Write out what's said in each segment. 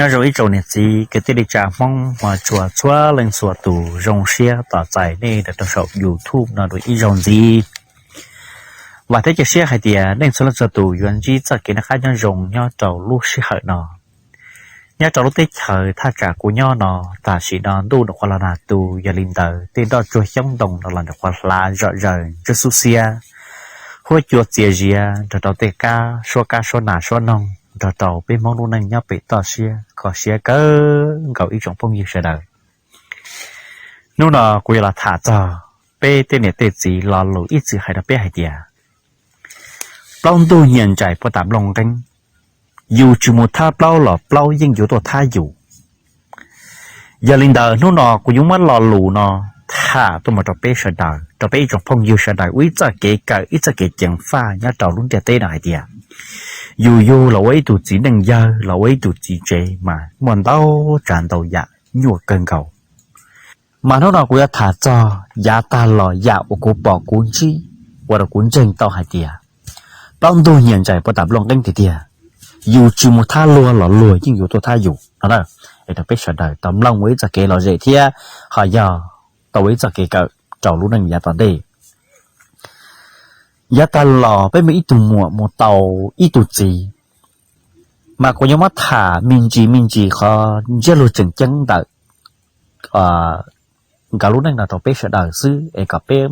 Nyob zoo ib tsoom niam txiv kwv tij neej tsa Hmoob hmov tshua txhua leej txhua tus, zoo siab tos txais nej rau saum YouTube no dua ib zaug ntxiv. Vam thiab cia siab hais tias nej txhua leej txhua tus yuav ntsib txoj kev noj qab nyob zoo nyob rau lub sij hawm no. Nyob rau lub teb chaws thaj tsam kuv nyob no, tam sim no ntuj nws qhuav los nag tu, yog li ntawd tej nroj tsuag xyoob ntoo no los nws qhuav hlav zom zaws ntsej xub xiab, huab cua txias zias nrog rau tej kab suab kab suab nas suab noog nrog rau peb Hmoob lub neej nyob pem toj siab kho siab kawg nkaus ib tsoom phooj ywg sawv daws. Hnub no kuv yuav los tham txog peb tej niam tej txiv lo lus ib txwm hais rau peb hais tias, plaub ntug nyias ntsais puag tam nplooj nqeeb, yus tsis mus thab plaub los plaub yeej yuav tuaj thab yus. Yog li ntawd hnub no kuv yuav muab lo lus no tham tuaj mus rau peb sawv daws, rau peb ib tsoom phooj ywg sawv daws ua ib txoj kev kawm, ib txoj kev ceev faj nyob rau lub ntiaj teb no hais tias, yus yug los ua ib tug txiv neej yawg, los ua ib tug txiv tsev mas muaj ntau tsav ntau yam nyuaj kawg nkaus. Mas hnub no kuv yuav tham txog yav tag los yam uas kuv pom kuv ntsib, ua rau kuv ntseeg tau hais tias, plaub ntug nyias ntsais puag tam nplooj nqeeb tiag tiag, yus tsis mus thab luag los luag yeej yuav tuaj thab yus no na. Es rau peb sawv daws tau mloog ua ib txoj kev lom zem thiab ho yog tau ua ib txoj kev kawm rau lub neej yav tom ntej. Yav tag los peb muaj ib tug muam mus tau ib tug txiv, mas kuv yuav muab tham me ntsis me ntsis qhov ntsiab lus tseem ceeb ntawm nkawd lub neej no rau peb sawv daws xwb es kom peb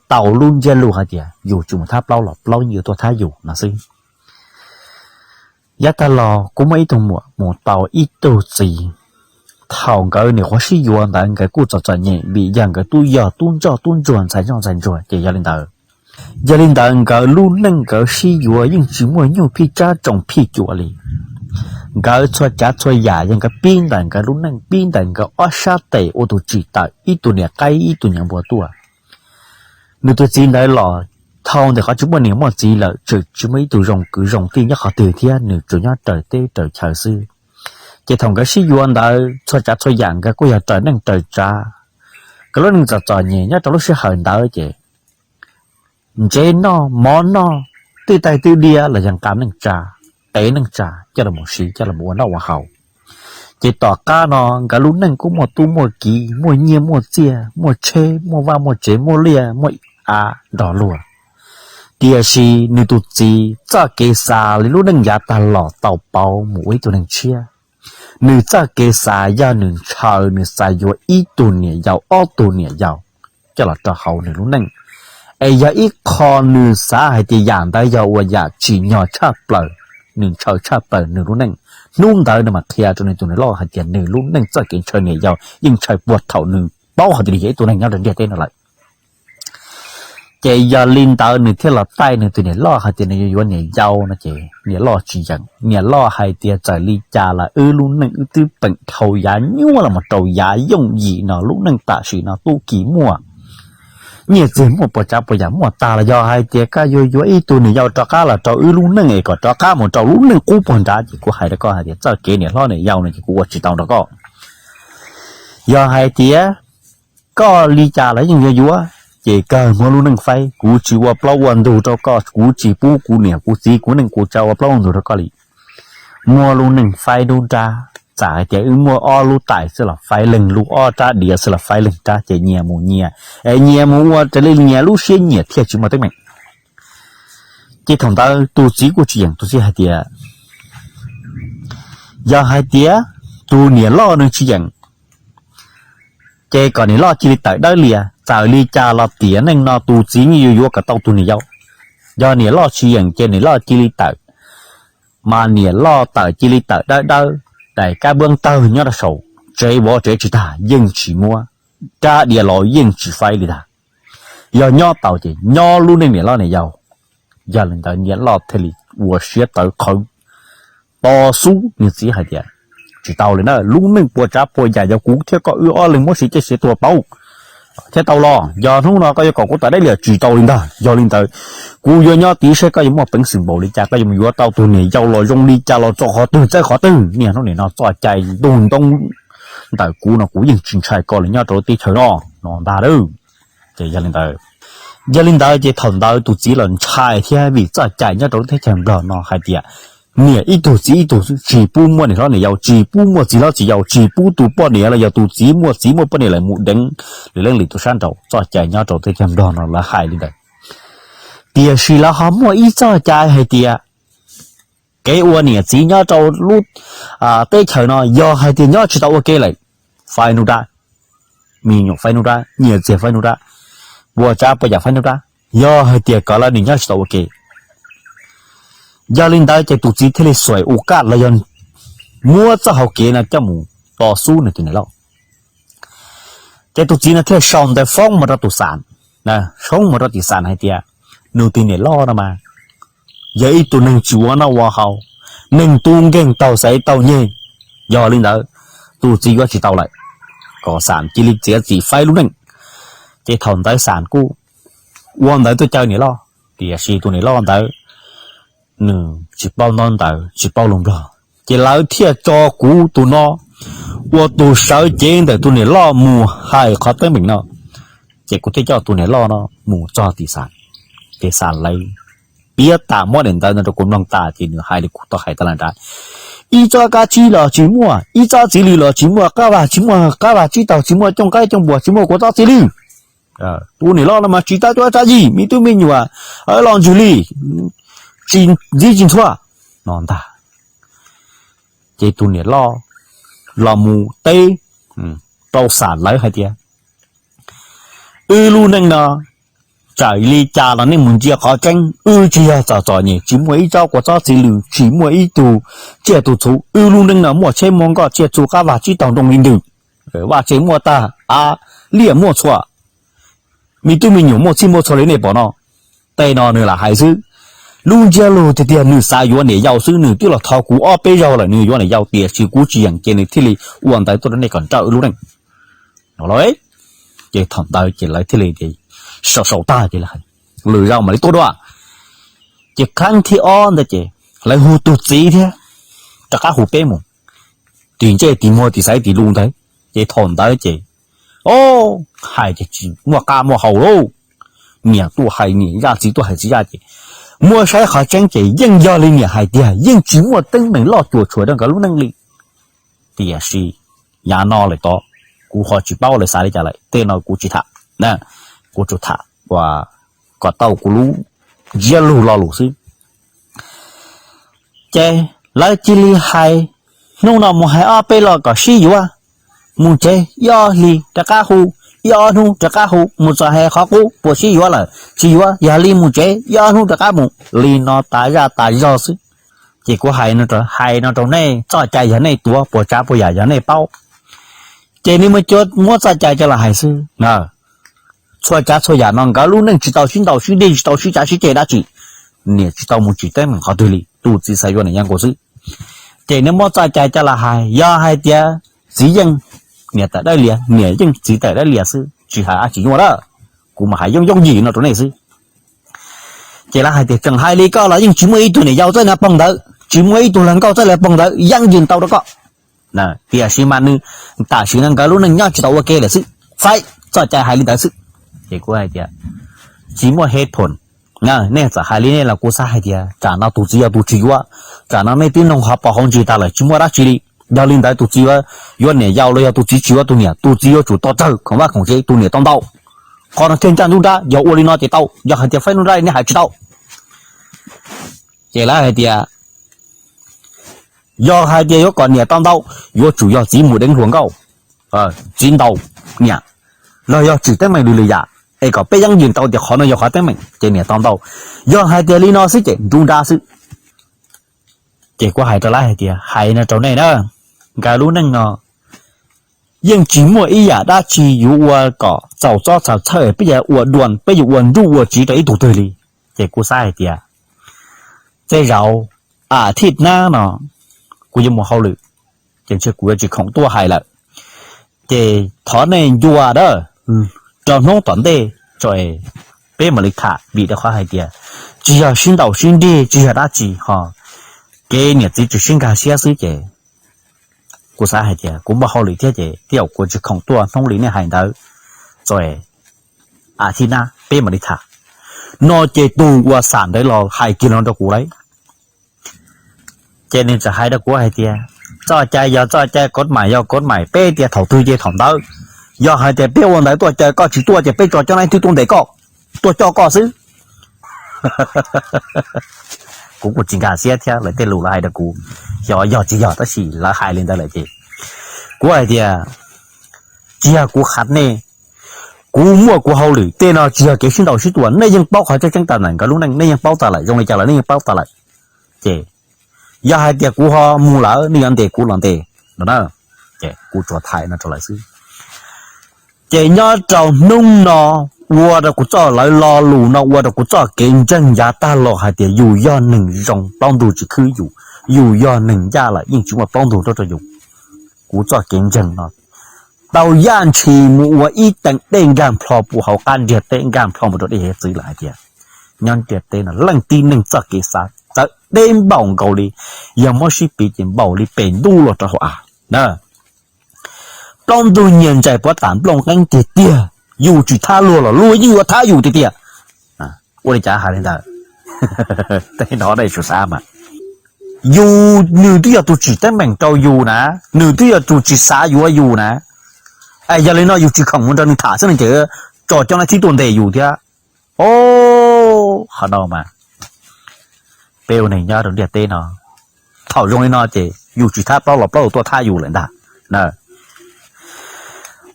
tau lub ntsiab lus hais tias yus tsis mus thab plaub los plaub yeej yuav tuaj thab yus no xwb. Yav tag los kuv muaj ib tug muam mus tau ib tug txiv. Thaum nkawd nim qhuav sib yuav ntawd nkawd kuj txom txom nyem vim yog nkawd tub yog tub ntsoj tub ntsuag ntxhais ntsoj ntxhais ntsuag ces yog li ntawd, yog li ntawd nkawd lub neej nkawd sib yuav yeej tsis muaj nyuj phij tsab tsoom phij cuam li. Nkawd txhua tsav txhua yam yog nkawd pib ntawm nkawd lub neej, pib ntawm nkawd ob sab tes ua tus tsim tawm ib tug niam qaib ib tug niam npua tuaj. Nws tus txiv ntawd los thaum ntawm qhov tsis muaj niam muaj txiv lawm, tseem tsis muaj ib tug zoo kwv zoo tij nyob qhov twg thiab, nws tsuas nyob raws teb raws chaw xwb. Ces thaum nkawd sib yuav ntawd txhua tsav txhua yam nkawd kuj yog raws neej raws tsav. Nkawd lub neej txom txom nyem nyob rau lub sij hawm ntawd ces ntsev noj mov noj, twj taig twj diav los yog nqa neej tsa, qev neej tsa coj los siv coj los ua noj ua haus. Ces tom qab no nkawd lub neej kuj muaj tub muaj kiv, muaj nyiaj muaj txiaj, muaj tsheb muaj vaj muaj tsev, muaj liaj muaj av nrog luag. Tiam sis nws tus txiv txoj kev xav li lub neej yav tag los tau pauv mus ua ib tug neeg tshiab. Nws txoj kev xav yog nws ntshaw nws xav yuav ib tug niam yau ob tug niam yau coj los rau hauv nws lub neej. Es yog ib qho nws xav hais tias yam ntawd yog ua yam tsim nyog tshaj plaws, nws ntshaw tshaj plaws nws lub neej. Hnub ntawd nws mam qhia rau nws tus niam loj hais tias nws lub neej txoj kev ntshaw niam yau yeej ntshaw puag thaum nws paub hais tias nws yog ib tug neeg nyob rau ntiaj teb no lawm. Ces yog li ntawd nws thiaj los taij nws tus niam loj hais tias nws yuav yuav niam yau no ces niam loj tsis yeem. Niam loj hais tias txawm li cas los wb lub neej wb twb peem dhau yav nyuaj los mus rau yav yooj yim no, lub neej tam sim no tub ki muaj, nyiaj txiag muaj, puas tsav puas yam muaj tas los yog hais tias koj yuav yuav ib tug niam yau rov qab los rau wb lub neej es kom rov qab mus rau lub neej qub puag nrad ces kuv hais rau koj hais tias txoj kev niam hlob niam yau no ces kuv ua tsis tau nrog koj. Yog hais tias koj li cas los yeej yuav yuav, ces kawg muab lub neej faib, kuv tsis ua plaub ua ntug rau koj, kuv tsis pub kuv niam kuv txiv kuv neej kuv tsav ua plaub ua ntug rau koj li. Muab lub neej faib dub nrab, txawm hais tias wb muaj ob lub tais xwb los faib leeg lub, ob rab diav xwb los faib leeg rab, ces nyias mus nyias, es nyias mus ua raws li nyias lub siab nyias thiaj tsis muaj teeb meem. Ces thaum ntawd tus txiv kuj tsis yeem, tus txiv hais tias yog hais tias tus niam loj nws tsis yeem, ces kom niam loj cia li tawm dawb lias, txawm li cas los tiam neej no tus txiv yeej yuav yuav kom tau tus niam yau. Yog niam loj tsis yeem ces niam loj cia li tawm, mas niam loj tawm cia li tawm dawb dawb, daim kab nplooj tawg nyob rau saum tsev vov tsev tsis tag yeej tsis muab, rab diav los yeej tsis faib li ntag. Yog nyob tau ces nyob lub neej niam loj niam yau. Yog li ntawd niam loj thiaj li ua siab tawv qhawv to xub nws txiv hais tias tsis tau li na, lub neej puas tsav puas yam yog kuv thiab koj wb ob leeg muab siv cia siv tuag pauv thiab tau los. Yog hnub no koj yuav kom kuv tawm dawb lias tsis tau li ntag. Yog li ntawd kuv yuav nyob tid saib koj yuav muaj peev xwm npaum li cas, koj yuav mus yuav tau tus niam yau los zoo li cas los txog qhov twg txawb qhov twg. Niaj hnub nim no txoj cai ntuj ntoo ntawm kuv no kuv yeej tsis ntshai koj li nyob rau lub teb chaws no no ntag. Ces yog li ntawd, yog li ntawd ces thaum ntawd tus txiv los ntshai thiab vim txoj cai nyob rau lub teb chaws Nplog no hais tias niam ib tug txiv ib tug, tsis pub muaj niam hlob niam yau, tsis pub muaj txiv hlob txiv yau, tsis pub tus poj niam los yog tus txiv muaj txiv muaj poj niam lawm mus deev lwm leej lwm tus sab nraud. Txoj cai nyob rau teb chaws Nplog no lawv hais li ntawd. Tiam sis lawv ho muaj ib txoj cai hais tias kev ua niam txiv nyob rau lub teb chaws no yog hais tias nyob tsis tau ua ke lawm, faib nruab nrab, me nyuam faib nruab nrab, nyiaj txiag faib nruab nrab, puas tsav puas yam faib nruab nrab, yog hais tias kom lawv nws nyob tsis tau ua ke. Yog li ntawd ces tus txiv thiaj li xuas ua kaj los yog muab txoj hau kev no coj mus to xub nws tus niam loj. Ces tus txiv no thiaj sau ntawv foob mus rau tus xam, foob mus rau tus xam hais tias nws tus niam loj no mas yog ib tug neeg tsis ua noj ua haus, neeg tub nkeeg taug xaiv taug nyeg. Yog li ntawd tus txiv yuav tsis tau lawm, kom xam cia li txiav txim faib lub neej. Ces thaum ntawd xam kuj ua ntawv tuaj caw niam loj, tiam sis tus niam loj ntawd nws tsis paub ntaub ntawv tsis paub lus Nplog, ces lawv thiaj tso kuv tus no ua tus sawv cev ntawm tus niam loj mus hais qhov teeb meem no. Ces kuv thiaj coj tus niam loj no mus txog tim xam, ces xam lawv piav tas muab daim ntawv no rau kuv mloog tas ces nws hais li kuv tau hais tas lawm nrad. Ib tsob kab tsib los tsis muaj, ib tsob txiv lws los tsis muaj, qab vag tsis muaj, qab vag tsib taug tsis muaj, cooj qaib cooj npuas tsis muaj, kuv tsob txiv lws. Tus niam loj no mas tsis tab cuab tsab yig, me tub me nyuam los ntsws li, tsis ntxib tsis ntxhua no ntag. Ces tus niam loj los mus teb rau xam lawv hais tias wb lub neej no txawm li cas los nej mus ntsia qhov tseeb, wb tsis yog txom txom nyem, tsis muaj ib tsob kua txob txiv lws, tsis muaj ib tug tsiaj tug txhu, wb lub neej no muaj tsheb muaj nkoj tsiaj txhu qab vag tsib taug nroo li ntws, vaj tse muaj tag, av liaj muaj txhua, me tub me nyuam muaj txhij muaj txhua li nej pom no. Tej no nws lam hais xwb, lub ntsiab lus tiag tiag nws xav yuav niam yau xwb, nws twb los thov kuv ob peb zaug lawm nws yuav niam yau, tiam sis kuv tsis yeem ces nws thiaj li ua ntawd tuaj rau nej kom nrawm wb lub neej no lauj. Ces thaum ntawd ces lawv thiaj li sau sau tag ces lwm zaus mam li tuaj dua. Ces kheeb thib ob ntawd ces lawv hu tus txiv thiab rov qab hu peb mus tim ntsej tim muag tim xaiv tim lus ntawd. Ces thaum ntawd ces o, hais ces tsis muaj qab muaj hau lauj. Niam tuaj hais niam zaj, txiv tuaj hais txiv zaj ces muab saib qhov tseeb ces yeej yog li niam hais tiag, yeej tsis muaj teeb meem loj cuam tshuam rau nkawd lub neej li. Tiam sis yav no lawm tod kuv ho tsis paub lawv xav li cas lawm, tej no kuv tsis tham, kuv tsuas tham uas kom tau kuv lub ntsiab lus lo lus xwb. Ces lawv cia li hais, hnub no mus hais ob peb los kom sib yuav, mus tsev ib ob hlis rov qab hu, ib ob hnub rov qab hu mus txog hais qhov qub puas sib yuav lawm tsis yuav, yog li mus tsev ib ob hnub rov qab mus, li no tas zaj tas zog xwb. Ces kuv hais no rau, hais no rau nej, txoj cai yog nej tuav, puas tsav puas yam yog nej paub. Ces nej muab cuab muab txoj cai coj los hais xwb. Txhua tsav txhua yam no nkawd lub neej tsis tau sib ntaus sib dig, tsis tau sib cav sib ceg dab tsi, niam tsis tau mus tsim teeb meem qhov twg li, tus txiv xav yuav niam yau nkaus xwb. Ces nej muab txoj cai coj los hais, yog hais tias txiv yeej, niam tawm dawb lias, niam yeej txiv tawm dawb lias xwb, tsis hais dab tsi nyuaj lawm. Kuv mam hais yooj yooj yim no rau nej xwb. Ces lawv hais tias tseem hais li koj los yeej tsis muaj ib tug niam yau txawb no pog ntawd, tsis muaj ib tug hluas nkauj txawb lawv pog ntawd yeej yws ntau rau koj. Tiam sis mas nws tam sim no nkawd lub neej nyob tsis tau ua ke lawm xwb, faib txoj cai hais li ntawd xwb. Ces kuv hais tias tsis muaj head phone, nej txawm hais li nej los kuv xav hais tias tsam no tus txiv yog tus tsis yuav, tsam no nej twb noog hauv paus hauv ntsis tag lawm tsis muaj dab tsi li. Yog li ntawd tus txiv yuav niam yau los yog tus txiv tsis yuav tus niam, tus txiv yuav tsum tau tsawg khoom vaj khoom tsev, tus niam tau ntau. Qhov no thiaj ncaj nruab nrab, yog ua li no ces tau, yog hais tias faib nruab nrab li nej hais tsis tau. Ces lawv hais tias yog hais tias yuav kom niam tau ntau, yuav tsum yog txiv mus deev hluas nkauj, txiv ntaus niam, los yog tsim teeb meem lwm lwm yam, es kom peb yeej yws ntau tias qhov no yog qhov teeb meem ces niam tau ntau. Yog hais tias li no xwb ces nruab nrab xwb. Ces kuv hais rau lawv hais tias hais no rau nej na, nkawd lub neej no yeej tsis muaj ib yam dab tsi yuav ua kom txaus txob txaus txhawj peb yuav ua dua, peb yuav ua nruj ua tsiv rau ib tug twg li. Ces kuv xav hais tias tej zaum a thij nab no kuv yuav mus hauj lwm, ces ntshe kuv yuav tsis khoom tuaj hais lawm. Ces thov nej ncua dab, rau hnub tom ntej tso, peb mam li tham, vim rau qhov hais tias tsis yog sib ntaus sib nrig, tsis yog dab tsi ho, kev niam txiv tsis sib nkag siab xwb ces kuv xav hais tias kuv muaj hauj lwm thiab ces tej zaum kuv tsis khoom tuaj hnub li nej hais ntawd, tso, a thij nab peb mam li tham. No ces tus uas xam ntawd los hais kiag no rau kuv lauj. Ces nws txawm hais rau kuv hais tias, txoj cai yog txoj cai, kod mais yog kod mais, peb tias thaum twg ces thaum ntawd. Yog hais tias peb ua ntawd tuaj caw koj tsis tuaj ces peb tso cov nab twb tuaj ntes koj, tuaj coj koj xwb. Kuv kuj tsis nkag siab thiab, lawv tej lus lawv hais rau kuv, xyov yog tsis yog tab sis lawv hais li ntawd lawm ces kuv hais tias, tsis yog kuv qhav nej, kuv muaj kuv hauj lwm, tej no tsis yog kev sib ntaus sib tua, nej yeej paub qhov tseeb tseeb tas ntawm nkawd lub neej, nej yeej paub tas lawm, zoo li cas los nej yeej paub tas lawm. Ces yog hais tias kuv ho mus lawm nej yuav ntes kuv los ntes no na. Ces kuv tsuas tham no rau lawv xwb. Ces nyob rau hnub no ua rau kuv txoj, lawv lo lus no ua rau kuv txoj kev ntseeg yav tag los hais tias yus yog neeg zoo plaub ntug tsis khwb yus, yus yog neeg ncaj lawm yeej tsis muaj plaub ntug nrog rau yus. Kuv txoj kev ntseeg no tau yaj ntshis mus ua ib teev dej nkag nplho puv hauv qab ntiaj teb, nkag nplho mus rau dej hiav txwv lawm hais tias nyob ntiaj teb no leej tib neeg txoj kev xav txawv deb npaum nkaus li, yog muab sib piv ces npaum li pes ntuj los rau hauv av na. Plaub ntug nyias ntsais puav tam nplooj qeeb tiag tiag, yus tsis thab luag los luag yeej yuav thab yus tiag tiag. Ua li cas hais li ntawd? Tej no nej tsum xav mas. Yus, nws twb yog tus tsim teeb meem rau yus na, nws twb yog tus tsis xav yuav yus na. Es yog li no yus tsis khoom mus nrog nws tham xwb no ces tso cov nab twb tuaj ntes yus thiab. O, qhov no mas peb ua neeg nyob rau ntiaj teb no, thaum zoo li no ces yus tsis thab plaub los plaub tuaj thab yus lawm ntag.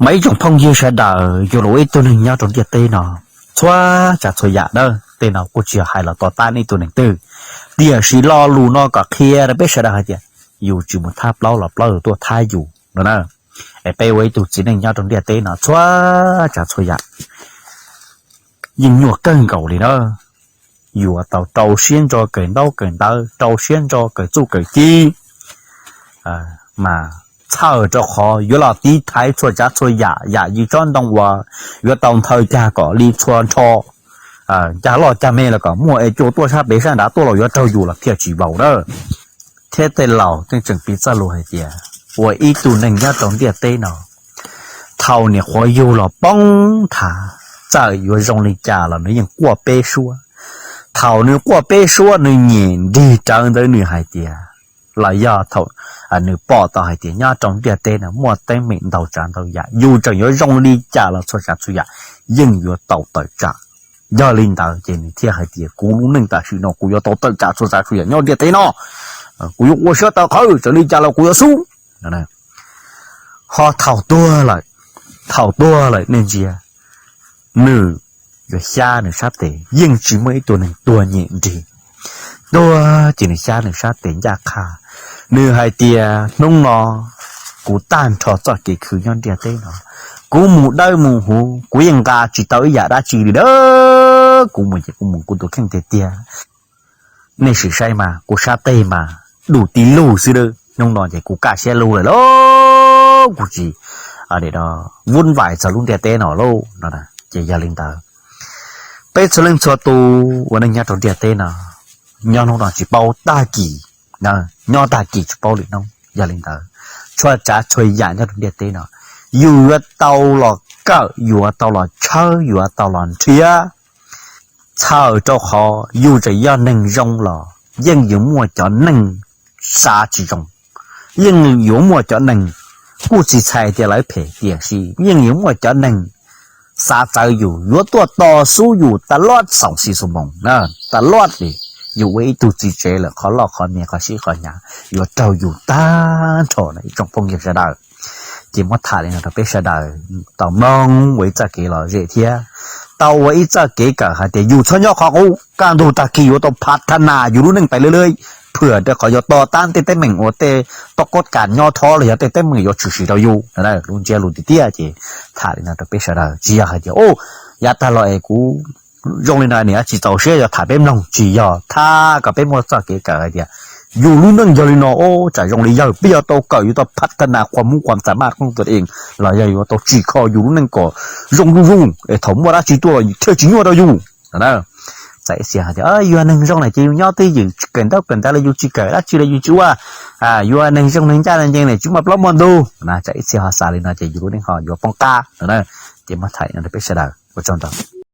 Mas ib tsoom phooj ywg sawv daws, yus los ua ib tug neeg nyob rau ntiaj teb no, txhua tsav txhua yam na, tej no kuj tsis yog hais los to taub nej ib tug neeg twg, tiam sis lo lus no kom qhia rau peb sawv daws hais tias yus tsis mus thab plaub los plaub tuaj thab yus no na. Es peb ua ib tug txiv neej nyob rau ntiaj teb no txhua tsav txhua yam yeej nyuaj kawg nkaus li na. Yuav tau rau siab ntso kawm ntaub kawm ntawv, rau siab ntso kawm txuj kawm ci, mas txhawm rau qhov yuav los tiv thaiv txhua tsav txhua yam, yam yim tsob ntoo uas yuav tau nthaw cag kom li txhua nrho, cag loj cag me los kom muaj es cua tuaj sab pem sab nrad tuaj los yuav raug yus los thiaj tsis vau na. Thiab tej laus tej tseem piv txoj lus hais tias ua ib tug neeg nyob rau ntiaj teb no, thaum niam qhuav yug los poob thav, txawm yuav zoo li cas los nws yeej quaj peb suab. Thaum nws quaj peb suab nws nyem nrig rawv ntawd nws hais tias, los yog thaum nws pom tau hais tias nyob rau ntiaj teb no muaj teeb meem ntau tsav ntau yam, yus tseem yuav zoo li cas los txhua tsav txhua yam yeej yuav tau tawm tsam. Yog li ntawd ces nws thiaj hais tias kuv lub neej tam sim no kuv yuav tau tawm tsam txhua tsav txhua yam nyob ntiaj teb no, kuv yuav ua siab tawv qhawv, txawm li cas los kuv yuav xub. Ho thaum tuag lawm, thaum tuag lawm nej ntsia, nws yuav xyab nws sab tes, yeej tsis muaj ib tug neeg tuag nyem nrig. Tuag ces nws xyab nws sab tes ncaj qha, nws hais tias hnub no kuv tag nrho txoj kev khwv nyob ntiaj teb no, kuv mus dawb mus huv kuv yeej nqa tsis tau ib yam dab tsi li dab, kuv mus ces kuv mus kuv tus kheej tiag tiag. Nej sim saib mas kuv sab tes mas dub ti lug xwb, hnub no ces kuv kaj siab lug lawm lauj, kuv tsis vuv vais txog lub ntiaj teb no lauj no. Ces yog li ntawd, peb txhua leej txhua tus ua neej nyob rau ntiaj teb no, nyob hnub no tsis paub tag kis, nyob tag kis tsis paub lwm hnub. Yog li ntawd, txhua tsav txhua yam nyob rau ntiaj teb no, yus yuav tau los kawm, yuav tau los tshawb, yuav tau los nrhiav. Txhawm rau qhov yus tseem yog neeg zoo los yeej yuav muaj cov neeg xav tsis zoo, yeej yuav muaj cov neeg kuj tsis txhais tias lawv phem tiam sis yeej yuav muaj cov neeg xav txawv yus, yuav tuaj to xub yus tas loj xaus xi xu moos na, tas loj li. Yus ua ib tug txiv tsev lawm qhov loj qhov me qhov sib qhov hnyav yuav raug yus tag nrho na ib tsoom phooj ywg sawv daws. Ces muab tham li no rau peb sawv daws tau mloog ua ib txoj kev lom zem thiab tau ua ib txoj kev kawm hais tias yus txhob nyob qhov qub, kaj ntug tag kis yuav tau phav thab nas yus lub neej pais lwj lwj, phwam rau qhov yuav to tab tej teeb meem uas tej toj koj kas nyob thov los yog tej teeb meem yuav tshwm sim rau yus. Lub ntsiab lus tiag tiag ces tham li no rau peb sawv daws, tsis yog hais tias o, yav tag los es kuv zoo li no niam tsis txaus siab yog tham peb mloog, tsis yog, tham kom peb muaj txoj kev kawm hais tias yus lub neej yog li no, tsam zoo li yawg peb yuav tau kawm, yuav tau phav thab nas qhuas hmoov qhuas txam maj qoob tua ees, los yog yuav tau tsim kho yus lub neej kom zoo zuj zus es thaum muaj dab tsi tuaj los thiaj tsis nyuaj rau yus. Tsam ib txhia hais tias yus neeg zoo lawm ces yus nyob twj ywm, kawm ntaub kawm ntawv los yus tsis kawm, dab tsi los yus tsis ua, yus neeg zoo neeg ncaj neeg ncees lawm tsis muaj plaub muaj ntug na. Tsam ib txhia ho xav li no ces yus lub neej ho yuav poob qab no na. Ces muab tham li no rau peb sawv daws, ua tsaug ntau.